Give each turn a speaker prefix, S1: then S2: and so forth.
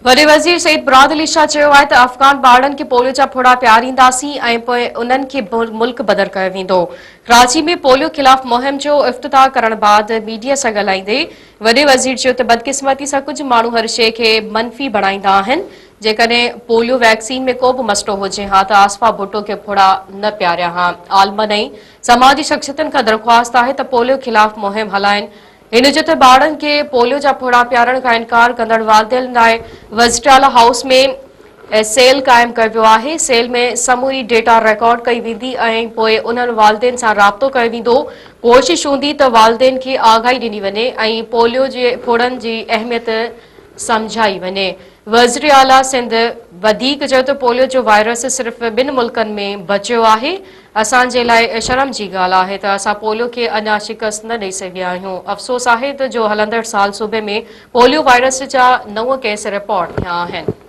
S1: وڏي وزير سيد مراد علي شاهه چيو آهي ته افغان ٻارڙن کي پوليو جا ڦڙا پيارينداسين ۽ پوء انهن کي ملڪ بدر ڪيو ويندو. ڪراچي ۾ پوليو خلاف مهم جو افتتاح ڪرڻ بعد ميڊيا سان ڳالهائيندي وڏي وزير چيو ته بدقسمتي سان ڪجهه ماڻهو هر شيء کي منفي بڻائيندا آهن، جيڪڏهن پوليو ويڪسين ۾ ڪو به مسئلو هجي ها ته آصفه ڀٽو کي ڦڙا نه پياريا ها. عالمن ۽ سماجي شخصيتن کان درخواست آهي ته پوليو خلاف مهم هلائين. هن چيو ته ٻارڙن کي پوليو جا ڦڙا پيارڻ کان انڪار ڪندڙ والدين لاء وزيراعليٰ هائوس ۾ سيل قائم ڪيو ويو آهي، سيل ۾ سموري ڊيٽا رڪارڊ ڪئي ويندي ۽ پوء انهن والدين سان رابطو ڪيو ويندو، ڪوشش هوندي ته والدين کي آگاهي ڏني وڃي ۽ پوليو جي ڦڙن جي اهميت سمجهائي وڃي. وزيراعليٰ سنڌ وڌيڪ چيو ته پوليو جو وائرس صرف ٻن ملڪن ۾ بچيو آهي، اسان جي لاء شرم جي ڳالهه آهي ته اسان پوليو کي اڃا شڪست نه ڏئي سگهيا آهيون، افسوس آهي ته جو هلندڙ سال صوبي ۾ پوليو وائرس جا نو ڪيس رپورٽ ٿيا آهن.